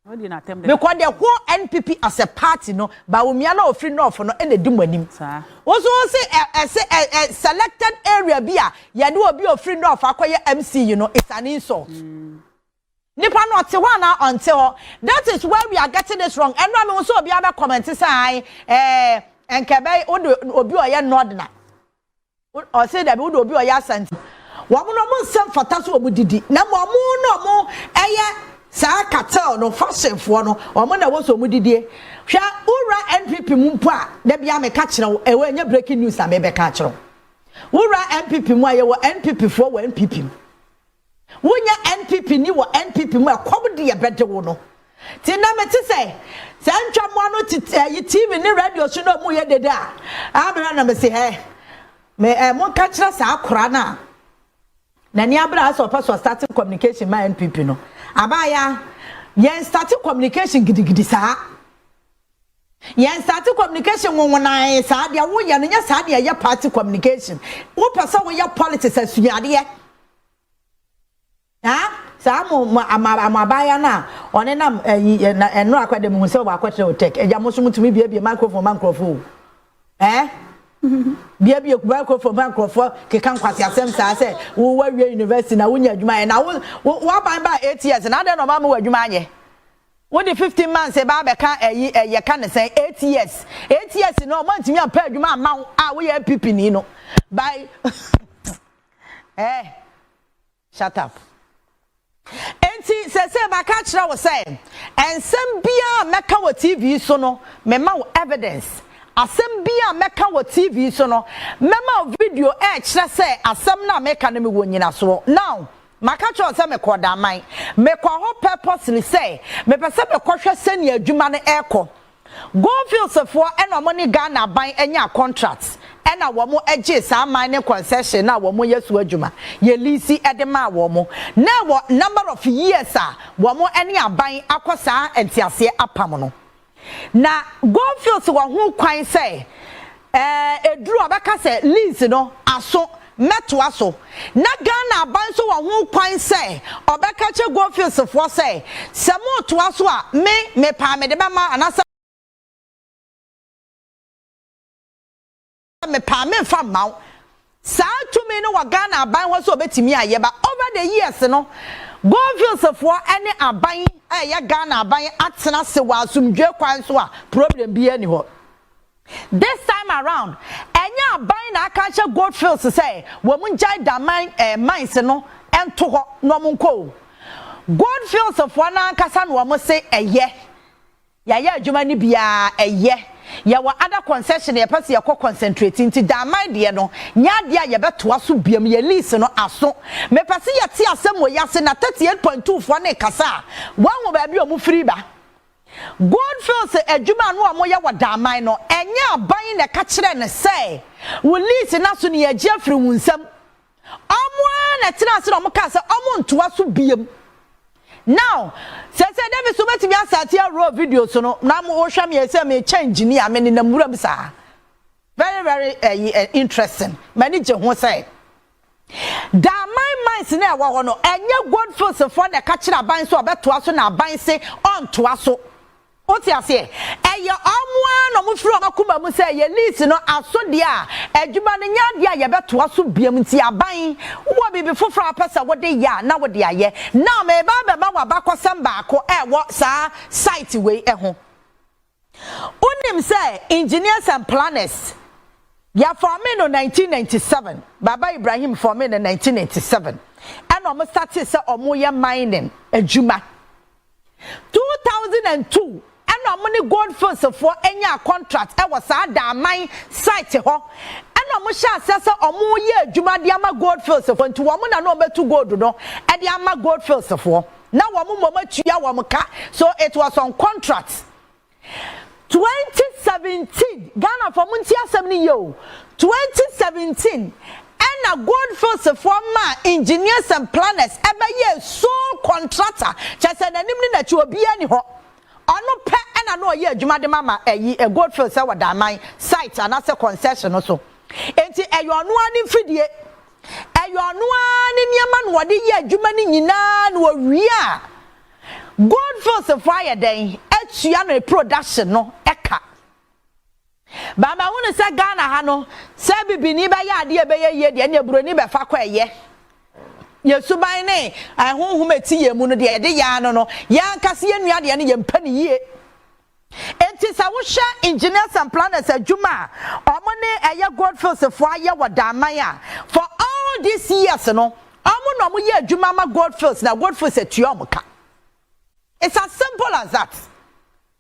Mekɔ the whole NPP as a party no Bawumia na ofiri north no na edi mo anim. Wo nso wo se ɛ ɛse ɛ ɛ selected area bi a yɛde obi a ofiri north akɔyɛ MC yi no is an insult. Nipa no ɔte hɔ anaa ɔnte hɔ? That is where we are getting this wrong. Ɛno a mehu sɛ obiara bɛ comment sɛ ae ɛɛ nka ɛbɛyɛ wode obi a ɔyɛ northerner. Ɔse dabi wode obi a ɔyɛ Asante. Wɔn no wɔn nsa mfata sɛ wɔn didi na mmom wɔn na wɔn ɛyɛ saa cartel no fashion foɔ no wɔn na ɛwɔ sɛ wɔn didie. Hwɛ wowura NPP mu mpo a da biara meka kyerɛ wo ɛwɔ ɛnyɛ breaking news na mebɛka akyerɛ wo. Wowura NPP mu a yɛwɔ NPP foɔ wɔ NPP mu. Wonyɛ NPP ni wɔ NPP mu a ɛkɔm de ɛbɛde wo no. Nti nnɛ mete sɛ saa ntwammoa no te ɛyi TV ne radio so na ɔmo yɛ dede a, abena na mese hɛ me ɛ monka kyerɛ saa akora no a n'ani abere a sɛ ɔpɛ sɛ ɔstarte communication ma NPP no. Abaayaa yɛn starte communication gidigidi saa. Yɛn starte communication nwonwonae saa deɛ woyɛ no nyɛ saa deɛ ɛyɛ party communication. Wopɛ sɛ woyɛ politics asuadeɛ. Haa saa mo mo ama mo abaayewa no a ɔnenam ɛyi na ɛnora akɔ de mo hu sɛ wakɔkyerɛ o tech agya mo so mo tumi biebie microphone ma nkurɔfoɔ o ɛɛ biebie microphone ma nkurɔfoɔ keka nkwasi asɛm saa sɛ wo wawie university na wonya adwuma yɛ na wo wo waban ba 8 years na adɛn na ɔma mo wɔ adwuma anyɛ wode 15 months ba abɛka ɛyi ɛyɛ ka ne sɛn 8 years 8 years no ɔmo ntumi ampɛ adwuma ama wo a woyɛ NPP ni no by shut up. Enti sɛsɛ maka kyerɛ wo sɛ nsɛm biara mɛka wɔ TV so no, mema wo evidence. Asɛm biara mɛka wɔ TV so no, mɛma wo video ɛɛkyerɛ sɛ asɛm no a meka no mewɔ nyinasoɔ. Now maka kyerɛ wo sɛ mekɔ Daman, mekɔ hɔ purposely sɛ mepɛ sɛ mekɔhwɛ sɛnea adwuma no ɛrekɔ. Goldfields foɔ ɛna ɔmo ne Ghana aban anya contract ɛna wɔn gye saa mining concession na wɔn yɛ so adwuma yɛ lease ɛde maa wɔn na ɛwɔ number of years a wɔn ne aban akɔ saa nteaseɛ apam no. Na Goldfields wɔ ho kwan sɛ eduru a ɔbɛka sɛ lease no aso, mɛtoa so, na Ghana aban nso wɔ ho kwan sɛ ɔbɛka kyerɛ Goldfields foɔ sɛ sɛ motoa so a, me mepaa mede bɛma anaasɛ mepaa memfa mma wo. Saa tumi no wɔ Ghana aban hɔ sɛ ɔbɛtumi ayɛ ba. Over the years no, Goldfields foɔ ne aban a ɛyɛ Ghana aban atena ase wɔ asomdwe kwan so a problem biara ni hɔ. This time around, ɛnyɛ aban na aka akyerɛ Goldfields sɛ wɔn ngyae Daman mines no nto hɔ na wɔn nkɔ o. Goldfields foɔ no ankasa na wɔn se ɛyɛ yɛayɛ adwuma no biara, ɛyɛ yɛwɔ other concession yɛpɛ sɛ yɛkɔ concentrate, nti Daman deɛ no nyɛ adeɛ a yɛbɛtoa so biam, yɛ lease no aso. Mepɛ sɛ yɛte asɛm wɔ yɛase na 38.2 foɔ ne kasa a wɔahu baabi a wɔn firi ba. Goldfields adwuma no a wɔyɛ wɔ Daman no, ɛnyɛ aban na ɛka kyerɛ no sɛ wo lease no aso ne yɛagye afiri wo nsam. Ɔmo ara na ɛtena ase na ɔmo kaa sɛ ɔmo ntoa so biam. Now sɛ Davis wobɛtumi asate aroll video so no na mo wohwɛ me sɛ mekyɛ engineer me nenam wuram saa. Very very interesting. M'ani gye ho sɛ Daman mines na ɛwɔ hɔ no, ɛnyɛ Goldfields foɔ na ɛka kyerɛ aban so ɔbɛtoa so na aban se ɔntoa so. Wote aseɛ? Ɛyɛ ɔmo ara na ɔmo firi ɔmo akoma mu sɛ yɛ lease no aso deɛ a, adwuma no nyɛ adeɛ a yɛbɛtoa so biam, nti aban wowɔ biribi foforɔ a wopɛ sɛ wode yɛ a na wode ayɛ. Now meba abɛma w'abakɔsɛm baako ɛwɔ saa site wei ho. Wonim sɛ Engineers and Planners yɛforme no 1997, Baba Ibrahim forme no 1997, ɛna ɔmo starte sɛ ɔmo yɛ mining adwuma. 2002 ɛna ɔmo ne Goldfields foɔ anya contract ɛwɔ saa Daman site hɔ, ɛna ɔmo hyɛ aseɛ sɛ ɔmo yɛ adwuma de ama Goldfields foɔ, nti wɔn na na ɔmo gold no ɛde ama Goldfields foɔ na wɔn mmom atua wɔn ka, so it was on contract. 2017. 2017, Ghanafoɔ montie asɛm no yie o, 2017 ɛna Goldfields foɔ maa Engineers and Planners ɛbɛyɛɛ sole contractor, kyerɛ sɛ n'anim ne n'akyi obiara nni hɔ, ɔno pɛ ɛna na ɔyɛ adwuma de ma ma ɛyi Goldfields ɛwɔ Daman site anaasɛ concession no so, enti ɛyɛ ɔno ara ne mfidie, ɛyɛ ɔno ara ne nneɛma na ɔde yɛ adwuma no nyinaa na ɔwie a, Goldfields foɔ ayɛ dɛn atua no production no ka. Ba mahunu sɛ Ghana ha no sɛ bibini bɛyɛ adeɛ a ɛbɛyɛ yie deɛ ɛneɛ buroni bɛfa kɔ ɛyɛ. Yɛn suban ne honhom a ɛte yɛn mu no deɛ yɛde yɛ ara no no yɛn ankasa yɛn nua deɛ no yɛmpɛ no yie. Enti sɛ wohwɛ Engineers and Planners adwuma a wɔn ne ɛyɛ Goldfields foɔ ayɛ wɔ Daman a, for all these years no, wɔn na wɔyɛ adwuma ma Goldfields na Goldfields atua wɔn ka. It's as simple as that.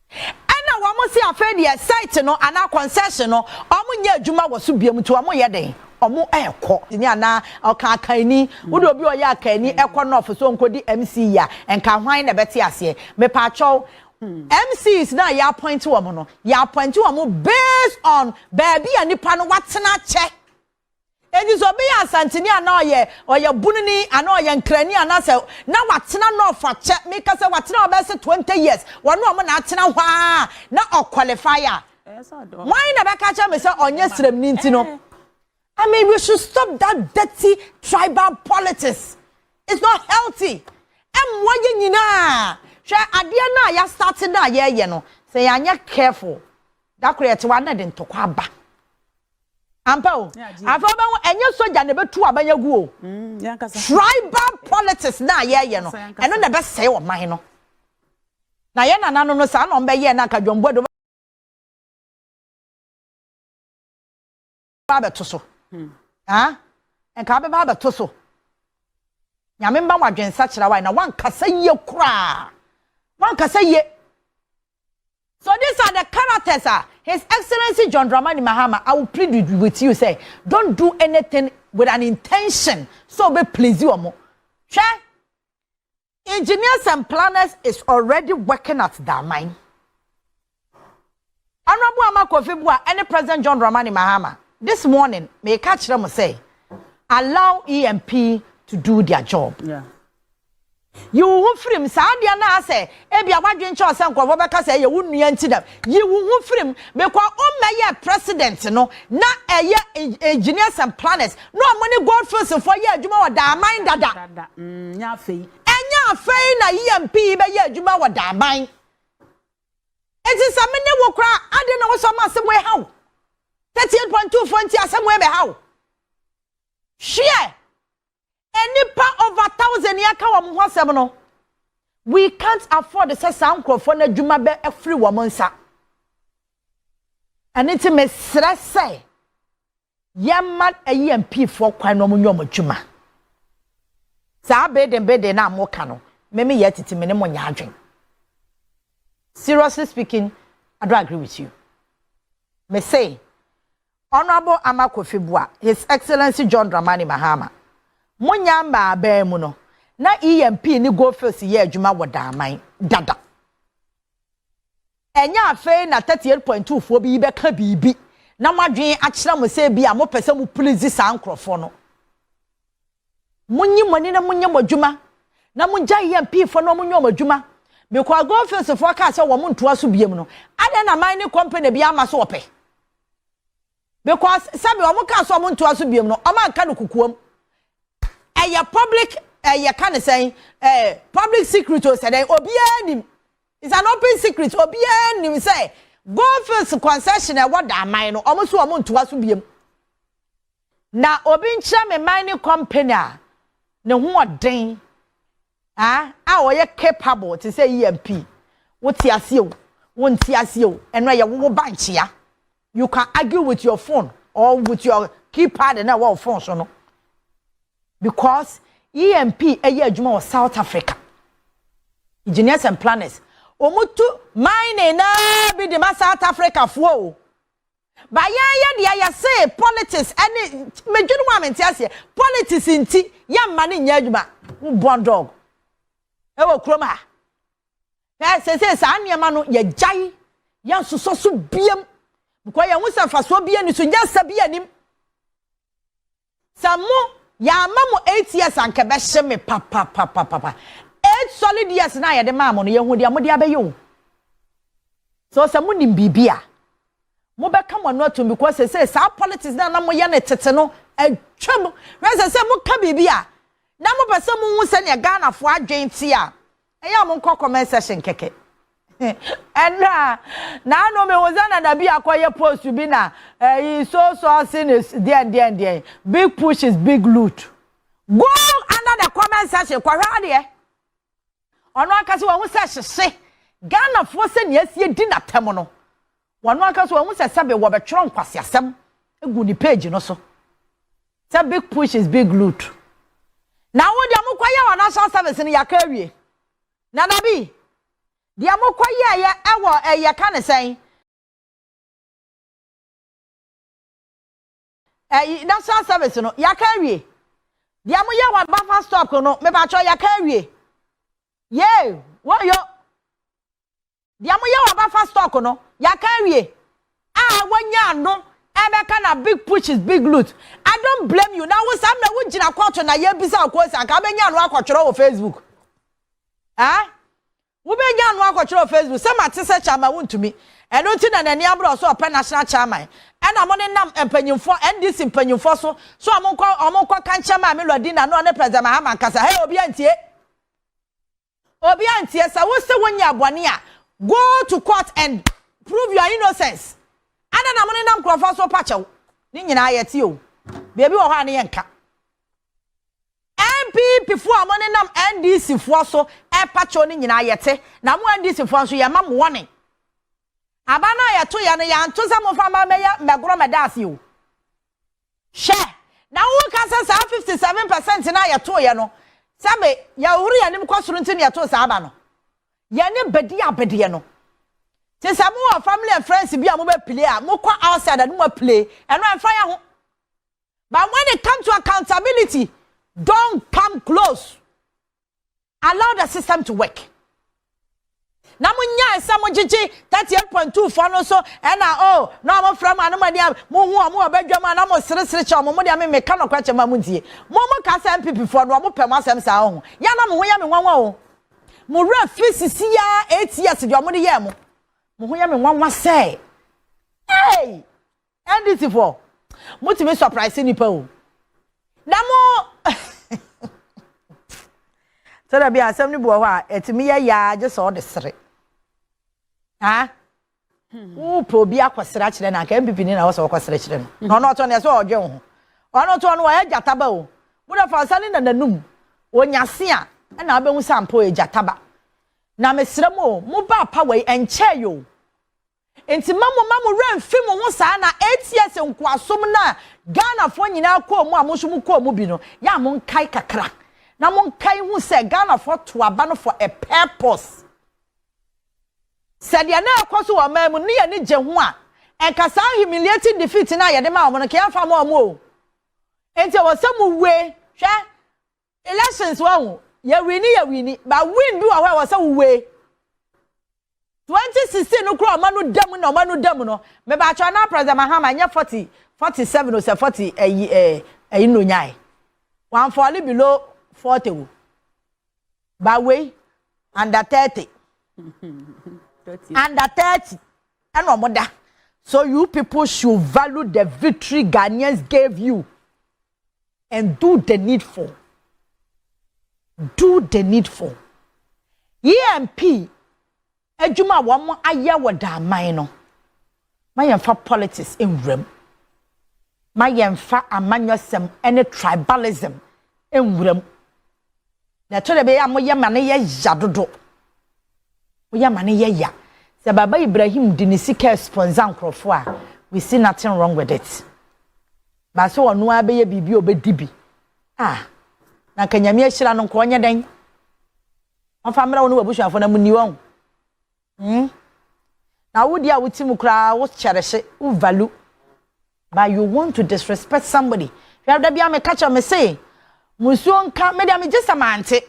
Ɛna wɔn se afei deɛ site no anaa concession no wɔn nyɛ adwuma wɔ so biom nti wɔn yɛ dɛn? Wɔn ɛɛkɔ. Ni anaa ɔka akanni, wode obi a ɔyɛ akanni ɛkɔ North so ɔnkɔdi MC a, nka hwan na ɛbɛte aseɛ? Mepaakyɛw, MCs no a yɛ appoint wɔn no, yɛ appoint wɔn based on baabi a nipa no watena akyɛ. Enti sɛ obi yɛ Asanteni anaa ɔyɛ ɔyɛ Bununi anaa ɔyɛ Nkrani anaasɛ na watena North akyɛ, meka sɛ watena hɔ bɛyɛ sɛ 20 years, wɔne wɔn na atena hɔ ara na ɔqualify a, hwan na ɛbɛka akyerɛ me sɛ ɔnyɛ Sremni nti no? I mean, we should stop that dirty tribal politics. It's not healthy. Ɛmmoa yɛn nyinaa. Hwɛ adeɛ no a yɛastate no a yɛreyɛ no, sɛ yɛanyɛ careful, da koro yɛte hɔ a na ɛde ntɔkwa aba. Ampa o. Afei wobɛhu ɛnyɛ sogya na ɛbɛtu aban agu o. Tribal politics no a yɛreyɛ no, ɛno na ɛbɛsɛe ɔman no. Na yɛn nananom no saa na wɔbɛyɛɛ no anka John Boadu bɛba abɛto so. Ah, nka wobɛba abɛto so. Nyame mma w'adwensakyera wae na wankasa yie koraa. Wankasa yie. So these are the characters a His Excellency John Dramani Mahama, I will plead with, with you sɛ don't do anything with an intention sɛ ɔbɛ please wɔn. Hwɛ, engineers and planners is already working at Daman. Honorable Ama Kofi Buah ɛne President John Dramani Mahama, this morning meka kyerɛ mo sɛ allow EMP to do their job. Yeah. Yi wo ho firi mu. Saa adeɛ no a sɛ ebia w'adwene kyerɛ wo sɛ nkurɔfoɔ bɛka sɛ ɛyɛ wo nua nti na, yi wo ho firi mu because wommɛyɛɛ president no na ɛyɛ engineers and planners na wɔn ne goldfields foɔ yɛ adwuma wɔ Daaman dada. Dada, mm, nyɛ afei. Ɛnyɛ afei na EMP yi bɛyɛ adwuma wɔ Daaman. Enti sɛ me ne wo koraa, adɛn na wo sɛ ɔma asɛm wei ha wo? 38.2 foɔ nti asɛm wei bɛha wo? Hweɛ! Nnipa over thousand yɛka wɔn ho asɛm no, we can't afford sɛ saa nkurɔfoɔ no adwuma bɛ afiri wɔn nsa. Ɛno nti mesrɛ sɛ yɛmma AEMP foɔ kwan na wɔn nyɛ wɔn adwuma. Saa beden beden no a moka no, me meyɛ titi me ne mo nyɛ adwen. Seriously speaking, I don't agree with you. Me say, Honourable Armah Kofi Buah, His Excellency John Dramani Mahama, mo nya mmaa aban mu no, na EMP ne Goldfields yɛ adwuma wɔ Daaman dada. Ɛnyɛ afei na 38.2 foɔ bi bɛka biribi na mo adwene akyerɛ mo sɛ bi a mopɛ sɛ mo please saa nkurɔfoɔ no. Monyi mo ani na monyɛ mo adwuma na mongyae EMP foɔ na wɔnyɛ wɔn adwuma because Goldfields foɔ kaa sɛ wɔn ntoa so biem no, adɛn na mining company bi ama so wɔpɛ? Because sɛbi wɔn kaa sɛ wɔn ntoa so biem no, wɔn anka no kukuam. Ɛyɛ public ɛyɛ ka ne sɛn ɛɛ public secret o sɛ dɛn obiara nim. It's an open secret obiara nim sɛ Goldfields concession ɛwɔ Daaman no wɔn so wɔn ntoa so biem. Na obi nkyerɛ me mining company a ne ho ɔden ah a ɔyɛ capable te sɛ EMP. Wote aseɛ o, wonte aseɛ o, ɛno ɛyɛ wo wo ba nkyea. You can argue with your phone or with your keypad na ɛwɔ wo phone so no. Because EMP ɛyɛ adwuma wɔ South Africa. Engineers and planners. Wɔn tu mining naa bi de ma South Africa foɔ o. Ba yɛn yɛ deɛ yɛse politics ɛne medwene mu a mente aseɛ politics nti yɛmma ne nyɛ adwuma. Wo bɔn dog. Ɛwɔ kurom ha. Hwɛ sese saa nneɛma no yɛgyae yɛnsosɔ so biem. Because yɛn ho sɛ mfasoɔ bi ani so, nyansa bi anim. Sɛ mo yɛama mo 8 years anka bɛhyɛ me papapapapa. 8 solid years na yɛde maa mo no, yɛhu deɛ mode abɛyɛ o. So sɛ mo nim biribi a, mobɛka mo ano atum, because sɛ saa politics na na moyɛ ne tete no atwam. Hwɛ, sɛ moka biribi a na mopɛ sɛ mohu sɛnea Ghanafoɔ adwen te a, ɛyɛ a monkɔ comment section kɛkɛ. Ɛnna naanu mi wo sɛ Nana bi akɔyɛ post bi na ɛyi so so ɔsi ne deɛn deɛn deɛn, "Big push is big loot." Go under the comment section, kɔhwɛ adeɛ. Ɔno ankasa wɔn ho sɛ hyehye Ghanafoɔ sɛ nea esi edi n'atɛm no. Wɔn ankasa wɔn ho sɛ sɛbe wɔbɛtwerɛ nkwasiasɛm egu ne page no so sɛ "Big push is big loot." Na wo deɛ, mokɔyɛ wɔ national service no, yɛaka awie. Nana bi deɛ, mokɔyɛɛyɛ ɛwɔ ɛyɛ ka ne sɛn ɛyi national service no, yɛaka awie. Deɛ moyɛ wɔ buffer stock no, mebatwɛ, yɛaka awie. Yee, wɔyɔ deɛ moyɛ wɔ buffer stock no, yɛaka awie a wɔnya ano ɛbɛka na "Big push is big loot." I don't blame you. Na wo saa mmerɛ wogyina court na yɛbisa wo kosi, anka wobɛnya ano akɔtwerɛ wɔ Facebook? Ah, wobɛnya ano akɔtwerɛ wɔ Facebook sɛ mate sɛ Chairman Wontumi, ɛno nti na n'ani aborɔ so ɔpɛ national chairman. Ɛna mo ne nam mpanyinfoɔ, NDC mpanyinfoɔ so ɔmo nkɔ kankyɛn Maame Lordina na ɔne President Mahama nkasa. Hey, obi antie, obi antie. Sɛ wosɛ wonya abɔne a, go to court and prove your innocence. Ana na mo ne nam nkurɔfoɔ so pakyɛw ne nyinaa yɛ ti o. Beebi wɔ hɔ a ne yɛ nka NPP foɔ a mo ne nam NDC foɔ so ɛpakyɛw ne nyinaa yɛ te. Na mo NDC foɔ nso, yɛ ma mo wɔne aba no a yɛto yɛ no, yɛanto sɛ mofa ma mɛyɛ mmɛgorɔ mɛda ase o. Hwɛ, na woka sɛ saa 57% na yɛto yɛ no, sɛbe yɛhoro yɛn anim kɔ soro nti na yɛto saa aba no, yɛne bɛdi abɛdeɛ no. Te sɛ mowɔ family and friends bi a mobɛ play a, mokɔ outside a ne mo play, ɛno ɛmfa yɛ ho. But when it come to accountability, don't come close. Allow the system to work. Na mo nya nsa mo gyegye 38.2 fɔ no so, ɛna o na ɔmo fira mo anum ani a mo hu ɔmo wɔ bɛdwa mu a na mo seresere kyɛ ɔmo. Mo deɛ, me meka nɔkora kyɛ mo a mo ntie. Mo ka sɛ NPP foɔ no, ɔmo pɛ mo asɛm saa. Ɔho yɛn na mo ho yɛ me nwanwa o. Mo wura fi sisi ya 8 years deɛ ɔmo de yɛ mo, mo ho yɛ me nwanwa sɛ, hey, NDC foɔ, mo tumi surprise nipa o. Na mo sɛdeɛ bi asɛm no bi wɔ hɔ a ɛtumi yɛ yaa gye sɛ ɔde sere ha. Wopɛ obi akɔsere akyerɛ no, anka NPP ni na wɔsɛ wɔkɔsere kyerɛ no, na ɔno ɔtɔ no ɛsɛ ɔdwe wo ho. Ɔno ɔtɔ no, wɔyɛ gyataba o. Wode fa nsa ne nananum onyase a, ɛna wobɛhu sɛ ampa ɔyɛ gyataba. Na mesrɛ mu o, mo ba apa wei ɛnkyɛɛ yo, nti ma mo werɛ mfi mo ho saa. Na 8 years nkoasom no a Ghanafoɔ nyinaa kɔɔ mu a mo nso mo kɔɔ mu bi no, yɛ a monkae kakra na monkae hu sɛ Ghanafoɔ to aba no for a purpose. Sɛdeɛ na ɛkɔ so wɔ ɔman mu ne yɛ ne gye ho a, ɛnka saa humiliating defeat no a yɛde ma wɔn no, kɛyɛ fa ma wɔn o. Nti ɛwɔ sɛ mo wue. Hwɛ, elections wɔ ho, yɛ win, yɛ win, but win bi wɔ hɔ a ɛwɔ sɛ wo wue. 2016 no kura ɔma no dam na ɔma no dam no, mebaatwa na President Mahama nyɛ 40, 47 o, sɛ 40 ɛyi ɛyi no nyae one fall below 40 o, but wei under 30, under 30 ɛna ɔmo da. So you people should value the victory Ghanaians gave you and do the needful, do the needful. EMP adwuma a wɔn ayɛ wɔ daaman no, ma yɛmfa politics nwura mu, ma yɛmfa amanyɔsɛm ne tribalism nwura mu. Na ɛtɔ da bɛyɛ a moyɛ ma no yɛ ya dodo, moyɛ ma no yɛ ya. Sɛ Baba Ibrahim de ne sika sponsor nkurɔfoɔ a, we see nothing wrong with it. Baasa ɔno ara bɛyɛ biribi a ɔbɛdi bi ah, na nka Nyame ahyira no, nka ɔnyɛ dɛn ɔmfa mmerɛ wo ne w'abusuafoɔ na mu ni wɔn. Na wo deɛ a wote mu koraa, wo kyɛrɛhye, wo value, but you want to disrespect somebody. Hwɛ, da bia meka kyerɛ me se musuo nka me deɛ, megye sɛ mante.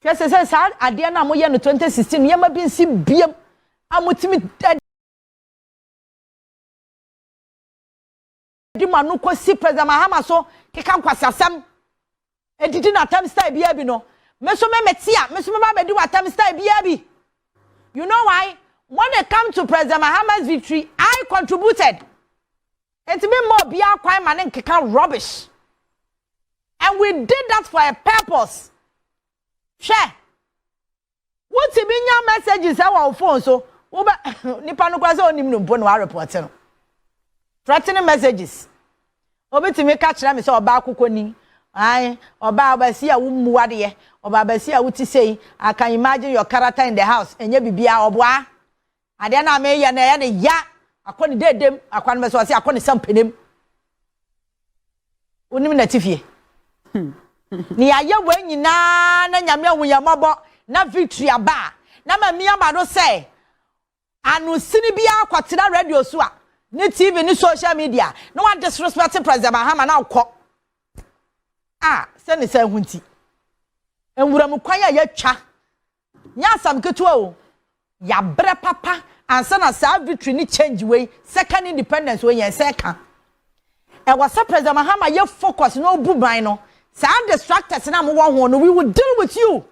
Hwɛ, sɛ saa adeɛ no a moyɛ no 2016, nneɛma bi nsi biem a motumi. di mo ano kɔsi President Mahama so keka nkwasiasɛm edidi n'atam style biara bi no, me nso me mete a, me nso meba abɛdi w'atam style biara bi. You know why? When it come to President Mahama's victory, I contributed. Nti me mma obiara kwan ma ne nkeka rubbish. And we did that for a purpose. Hwɛ, wotumi nya messages ɛwɔ wo phone so, wobɛ nipa no kora sɛ onim no mpo na wareport no. Threatening messages. Obi tumi ka kyerɛ me sɛ ɔbaa kokoni. Ayi, ɔbaa abasi a wummu adeɛ, ɔbaa abasi a wote sei, I can imagine your character in the house. Ɛnyɛ biribiara ɔboa. Adeɛ na meyɛ no ɛyɛ ne ya. Akɔ ne dedem, akɔ ne bɛ so ɔse akɔ ne sampenem. Wonim na ti fie. Ne yɛayɛ wɔn nyinaa na Nyame ahu yɛn mmɔbɔ na victory aba a, na ma mi ama no sɛ ano sini biara kɔtena radio so a ne TV ne social media na wa disrespect President Mahama na ɔkɔ a sɛ ne sɛ ho nti nwuramu kwan a yɛatwa nyɛ asam ketewa o. Yɛabrɛ papa ansa na saa victory ne change wei, second independence wei, yɛn nsa ka. Ɛwɔ sɛ President Mahama yɛ focus na obu ban no. Saa distractors na mowɔ ho no, we will deal with you.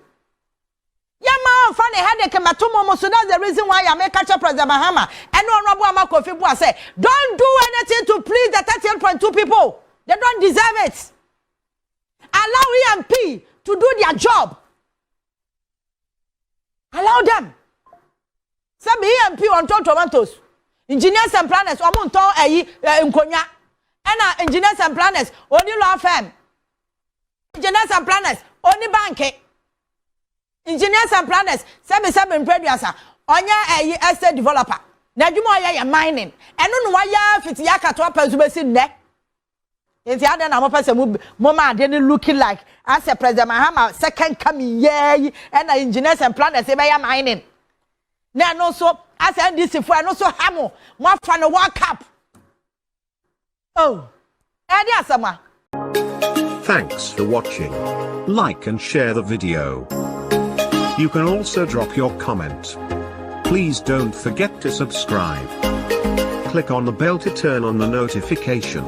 Yɛma ɔmfa ne headache mɛto mo mo so. That's the reason why yàmɛ kyerɛ President Mahama ɛne Honourable Armah Kofi Buah sɛ don't do anything to please the 38.2 people. They don't deserve it. Allow EMP to do their job. Allow them. Sɛ EMP ɔntɔn tomatoes, Engineers and Planners ɔmo ntɔn ɛyi ɛ nkonnwa, ɛna Engineers and Planners oni law firm, Engineers and Planners oni bank, Engineers and Planners, sɛbi sɛbi mpɛduasa, ɔnyɛ ɛyi estate developer. Na adwuma ɔyɛ yɛ mining. Ɛno na wayɛ fiti yɛ akato apɛ nso bɛsi nnɛ. Nti adan na mopɛ sɛ mo mo ma ade no looking like asɛ President Mahama second coming yɛɛ ɛna Engineers and Planners bɛyɛ mining, na ɛno nso asɛ NDC fo, ɛno nso ha mo mo afa no World Cup. Oh, ɛde asɛm a. Thanks for watching. Like and share the video. You can also drop your comment. Please don't forget to subscribe. Click on the bell to turn on the notification.